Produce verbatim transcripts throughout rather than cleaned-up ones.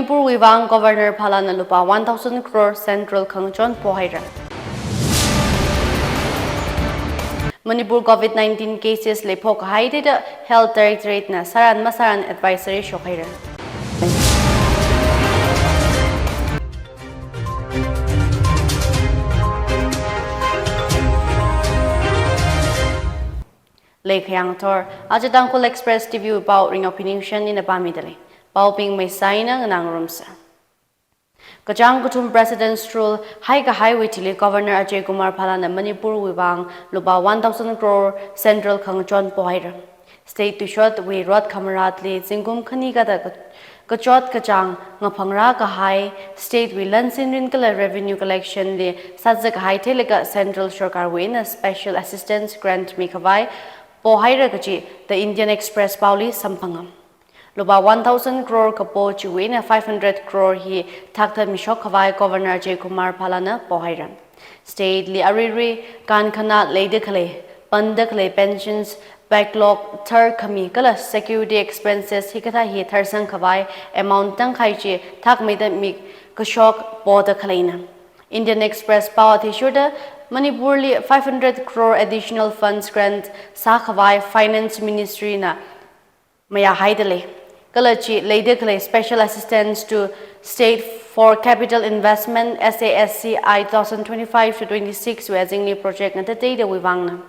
Manipurwui vang Governor Bhalana lupā one thousand crore central khangachon pohaira. Manipur COVID nineteen cases leiphok kahai thāda Health Directorate na sāran masāran advisory shokhaira. Leikhayang thor, aja Tangkhul Express T V pao Ringao Piningshan ina pāmidalei. Paobing maisaina nganāngarumsa. Kachāng kathum President's Rule haikahaiwui thili Governor Ajay Kumar Bhalana Manipurwui vang lupā one thousand crore central khangachon pohaira. State tuishotwui rot khamaratli zingkum khani kada ka-, kachot kachāng ngaphangra kahai, state wui lansin rin kala revenue collection li sāza kahai theilaga central sorkarwui eina special assistance grant mikhavai pohaira kaji The Indian Express paoli samphanga. Lupā one thousand crore kapo chiwui eina five hundred crore hi thakta mishok khavai Governor Ajay Kumar Bhalana pohaira. State li aruirui kankhana leida khalei, panda khalei pensions, backlog, thar khami kala security expenses hikathā hi tharsang khavai amount tangkhai chi thakmeida mikashok poda khaleina. Indian Express pao athishurda Manipurli five hundred crore additional funds grant sākhavai Finance Ministry na mayāhaidalei. Kala chi leida khalei Special Assistance to State for Capital Investment, S A S C I, two thousand twenty-five to twenty-six wui azingli project ngatateidawui vangna.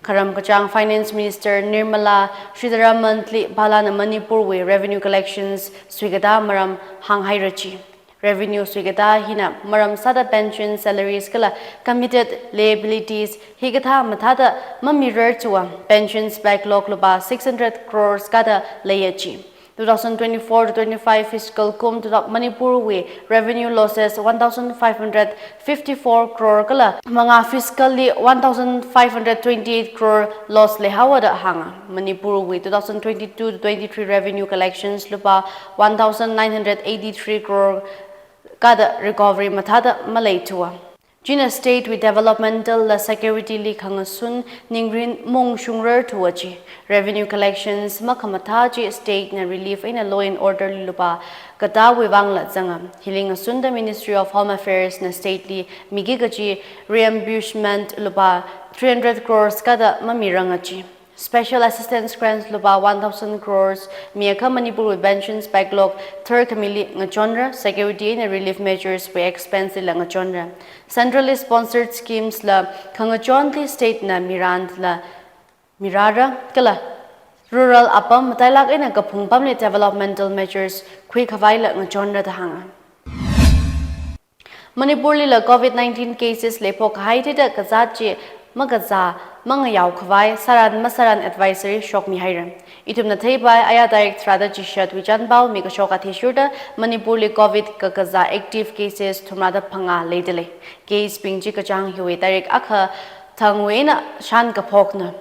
Kharam kachāng Finance Minister Nirmala Sitharaman li Bhalana Manipurwui revenue collections suikatā maram hānghaira chi. Revenue suikatā hina maram sāda pension, salaries kala committed liabilities hikathā mathāda mamirarthuwa pensions backlog lupā six hundred crores kada leiya chi. Two thousand twenty-four to twenty-five fiscal kum tuda Manipurwui revenue losses one thousand five hundred fifty-four crore kala mangā fiscal li one thousand five hundred twenty-eight crore loss leihaowa da hānga. Manipurwui two thousand twenty-two to twenty-three revenue collections lupā one thousand nine hundred eighty-three crore kada recovery mathāda maleithuwa. China state wui developmental la security li khangasun ningrin mungshungrarthuwa chi. Revenue collections makhamathā chi state na relief eina law and order li lupā katāwui vangla zanga. Hili ngasunda Ministry of Home Affairs na state li miki kaji reimbursement lupā three hundred crores kada mamiranga chi. Special assistance grants lupā one thousand crores miakha Manipurwui pensions backlog thar khamili ngachonra, security eina relief measures wui expense lila ngachonra. Centrally sponsored schemes la khangachonli state na mirandala mirara kala rural apam matailak eina kaphung apamli developmental measures khuikhavaila ngachonra da hānga. Manipurlila COVID nineteen cases leiphok kahai thāda kazāt chi makazā mangayao khavai sāran masāran advisory shokmihaira. Ithumna theipai aya tarik tharāda chishat wui chānpao mikashok athishurda Manipurli COVID kakazā active cases thumrāda phangā leidalei. Case bing chi kachāng hiwui tarik akha thangwui eina shānkaphokna.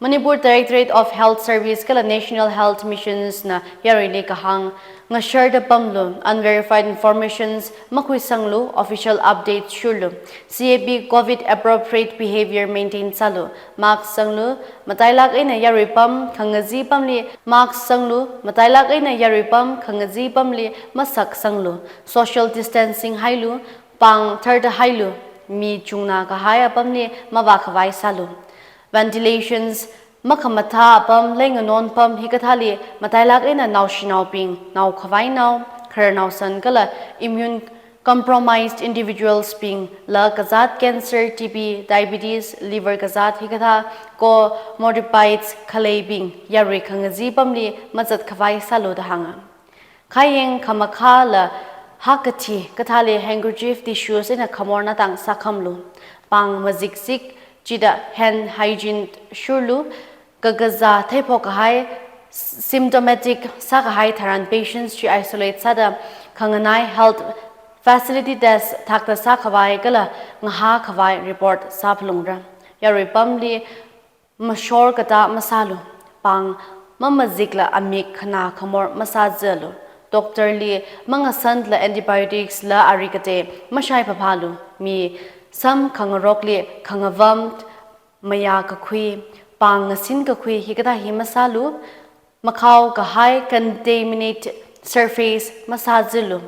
Manipur Directorate of Health Service kala National Health Missions na yaruili kahāng ngasharda pamlu, unverified informations makhuisanglu, official updates shurlu, C A B COVID appropriate behavior maintain sālu, mask sanglu, matailak eina yarui apam khangazee apamli mask sanglu, matailak eina yarui apam khangazee apamli mask sanglu, social distancing hailu, pāng tharda hailu, mi chungna kahai apamli mavākhavai sālu. Ventilations makhamathā apam leinganon apam hikathāli matailak eina naoshinaobing, naokhavai nao, khararnaosan kala immune compromised individuals bingla kazāt cancer, T B, diabetes, liver kazāt hikathā comorbidities khaleibing yarui khangazee apamli mazatkhavai sālu da hānga. Khayeng khamakhāla hak kathi kathāli handkerchief, tissues eina khamor natang sākhamlu. Pāng mazikzik chida hand hygiene shurlu. Kakazā theiphok kahai, symptomatic sākahai tharan patients chi isolate sāda khanganai health facility test thakta sākhavai kala ngahākhavai report sāphalungra. Yarui apamli mashor katā masālu, pāng mamazikla amik khanā khamor masāzalu, doctor li mangasantla antibiotics la ari katei mashaiphāphālu, mi sam khangarokli khangavām, mayā kakhui, pāng ngasin kakhui hikathā hi masālu, makhao kahai contaminate surface masāzulu.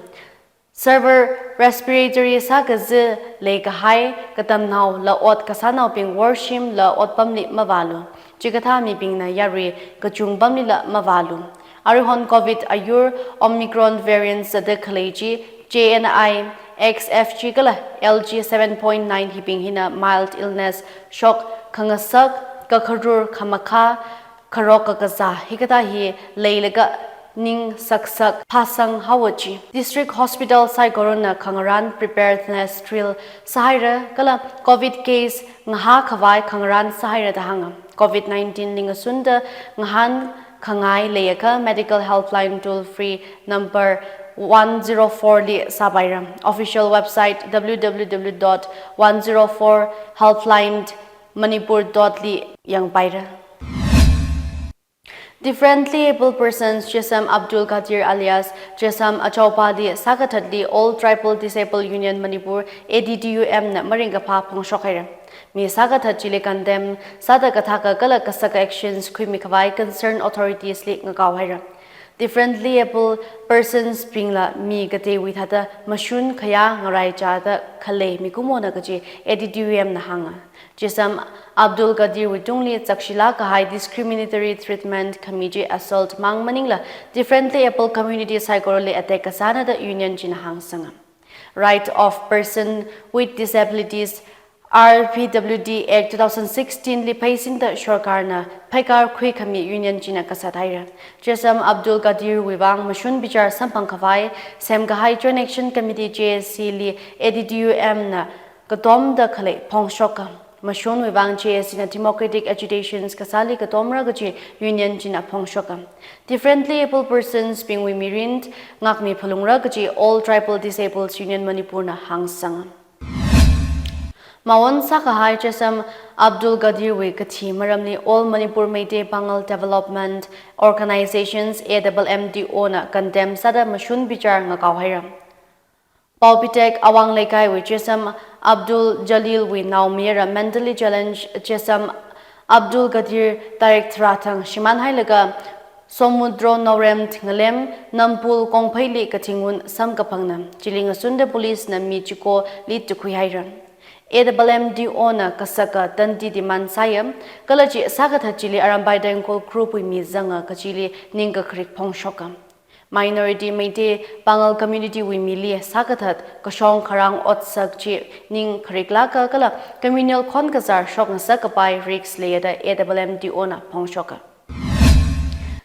Severe respiratory sākazi leikahai katamnaola ot kasānaobing washroom la otpamli mavālu. Chikathā mibingna yarui kachungpamlila mavālu. Aruihon COVID ayur Omicron variant zada khalei chi J N I, X F G kala L G seven point nine hibing hina mild illness, shok khangasak, kakharur khamakhā, kharok kakazā hikathā hi leilaga ning saksak phāsang haowa chi. District hospital saikorana khangarān preparedness drill sāhaira kala COVID case ngahākhavai khangarān sāhaira da hānga. COVID nineteen li ngasunda ngahānkhangai leiakha medical helpline toll free number one zero four li sāpaira. Official website W W W dot one zero four helpline Manipur dot li yangpaira. Differently abled persons Chesam Abdul Qadir alias Chesam Achaopali sākathatli All Tribal Disabled Union Manipur, A D D U M na maringkaphā phongshok haira. Mi sākathat chili condemn sāda kathāka kala kasaka actions khuimikhavai concerned authorities li ngakao haira. Differently abled persons bingla mi kateiwui thāda mashun khayā ngaraichāda khalei mikumona kaji A D D U M na hānga. Chesam Abdul Qadir wui tungli zakshilāk kahai discriminatory treatment khami chi assault mang maningla differently abled community saikorali attack kasāna da union china hāngsanga. Right of Person with Disabilities, R P W D Act two thousand sixteen li pheisingda sorkarna phaikar khuikhami union china kasat haira. Chesam Abdul Qadir wui vang mashun bichar samphangkhavai semkahai Joint Action Committee, J A C li A D D U M na katomda khalei phongshoka. Mashunwui vang J A C na democratic agitations kasāli katomra kaji union china phongshoka. Differently abled persons bingwui mirin ngakmi phalungra kaji All Tribal Disabled Union Manipur na hāngsanga. Mawon sākahai Chesam Abdul Qadir wui kathi maramli All Manipur Meitei Pangal Development Organizations, A M M D O na condemn sāda mashun bichar ngakao haira. Paopitek Awang Leikaiwui Chesam Abdul Jalil wui naomayara mentally challenged Chesam Abdul Qadir tarik tharā thang shimān hailaga Somudro Naorem Thingalem Nampul Kongpheili kathingun samkaphangna. Chili ngasunda police na mi chikoli tukhui haira. A M M D O na kasaka tandi demand sāya, kala chi sākathat chili Arambai Tangkhul group wui mi zanga kachili ningkakharik phongshoka. Minority Meitei Pangal community wui mili sākathat kashong kharang otsak chi ningkhariklāka kala communal khon kazar shokngasak kapai risk leiya da A M M D O na phongshoka.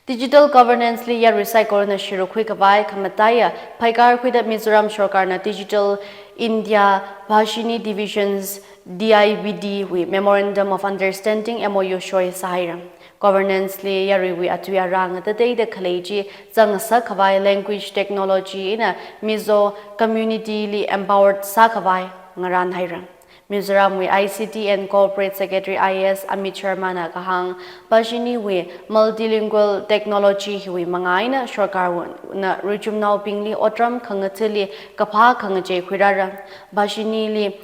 Digital governance li yarui saikorana shiruk khuikhavai khamataiya phaikar khuida Mizoram sorkarna Digital India Bhashini Divisions, D I B D wui Memorandum of Understanding, M O U, shoi sāhaira. Governance li yaruiwui atui ara ngatateida khalei chi zangngasak khavai language technology eina Mizo community li empowered sākhavai ngarān haira. Mizoram wui I C T and Corporate Secretary I A S Amit Sharma na kahāng, Bhashini wui multilingual technology hiwui manga eina sorkarna ruichumnaobingli otram khangathali kaphā khangachei khuirāra. Bhashini li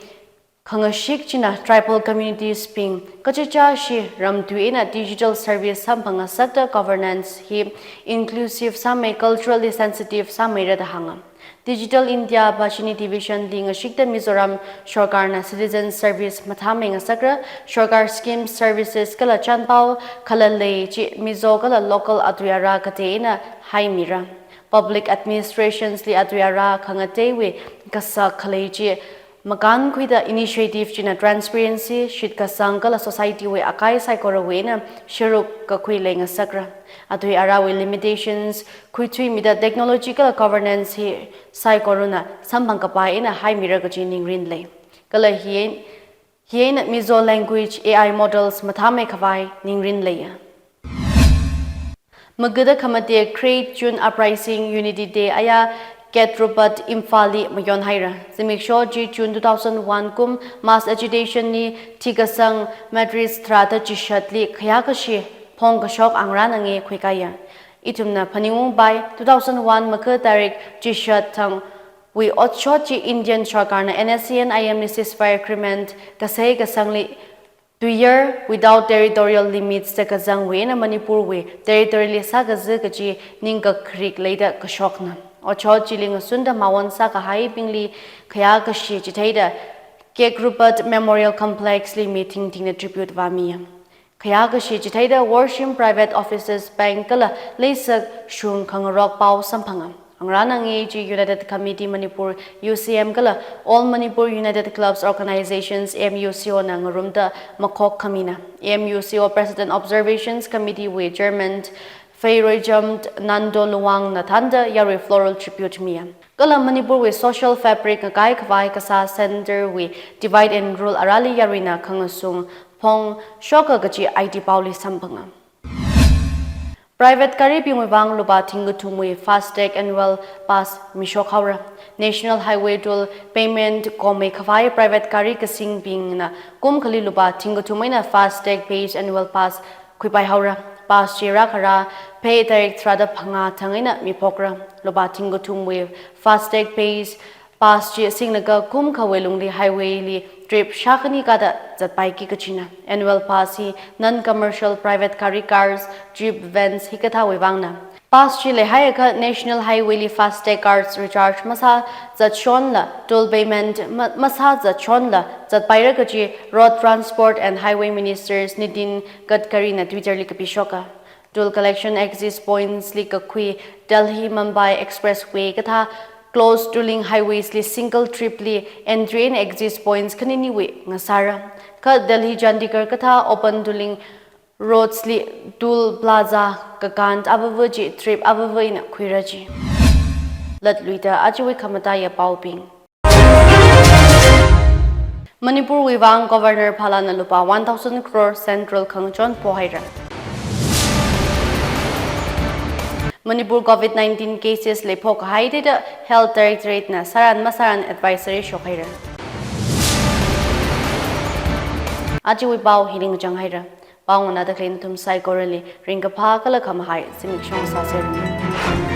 khangashik china tribal communities bing kachichāshi ramtui eina digital service samphangngasakta governance hi inclusive sāmei, culturally sensitive sāmeira da hānga. Digital India Bhashini Division li ngashikta Mizoram sorkarna citizen service mathāmei ngasakra, sorkar scheme services kala chanpao khalalei chi Mizo kala local atui ara katei eina haimira. Public administrations li atui ara khangateiwui kasak khalei chi makānkhuida initiative china transparency, shitkasang kala society wui akai saikorawui eina sharuk kakhui leingasakra. Atui arawui limitations khuithuimida technology kala governance hi saikorana samphang kapai eina haimira kaji ningrin lei. Kala hi, hi eina Mizo language A I models mathāmei khavai ningrin leiya. Magada khamate Great June Uprising Unity Day aya Ketropat Imphal li mayon haira. Zimiksho chi June two thousand one kum mass agitation li thikasang March tharāda chishatli khayākashi phongkashok angrān ange khuikaiya. Ithumna phaningungpai, two thousand one Makha tarik chishat thangwui otshot chi Indian sorkarna N S C N I M li ceasefire agreement kasei kasangli Tuiyar without territorial limits da kazangwui eina Manipurwui territory li sākazi kaji ningkakharik leida kashokna. Otshot chili ngasunda mawon sākahaibingli khayākashi chitheida K. Kropathy Memorial Complex li mi thingthingna tribute vāmiya. Khayākashi chitheida washroom, private offices, bank kala leisak shung khangarok pao samphanga. Angarān angei chi United Committee Manipur, U C M, kala All Manipur United Clubs Organizations, M U C O, na ngarumda makhok khamina. M U C O President Observations Committee wui Chairman Feiroijam Nando Luwang na thānda yarui floral tribute miya. Kala Manipurwui social fabric ngakai khavai kasā centre wui divide and rule arali yaruina khangasung phongshoka kaji I T paoli samphanga. Private garibingwui vang lupā thingkathumwui FASTag annual pass mishok haora. National Highway toll payment komei khavai private gari kasingbingna kum akhali lupā thingkathum eina FASTag based annual pass khuipai haora. Pass chi rākhara Phei tarik tharāda phangā thang eina miphokra. Lupā thingkathumwui FASTag based pass chi singlaga kum akhawui lungli highway li trip shākhani kada zatpaiki kajina. Annual pass hi non-commercial private gari, cars, jeep, vans hikathāwui vangna. Pass chi leihaiakha National Highway li FASTag cards recharge masāzatshonla, toll payment ma-, masāzatshonla zatpaira kaji Road Transport and Highway Minister Nitin Gadkari na Twitter li kapishoka. Toll collection exit points li kakhui Delhi Mumbai Expressway kathā closed tolling highways li single trip li entry and exit points khaniniwui ngasāra. Kha Delhi Chandigarh kathā open tolling roads li toll plaza kakān avava chi trip avava eina khuira ji. Latluida ajawui khamataiya paobing. Manipurwui vang Governor Phalana lupā one thousand crore central khangachon pohaira. Manipur COVID nineteen cases leiphok kahai thāda Health Directorate na sāran masāran advisory shokhaira. Ajawui pao hili ngachang haira. Pao nganāda khalei nathum saikorali ringkaphā kala khamahai zimiksho sāseranu.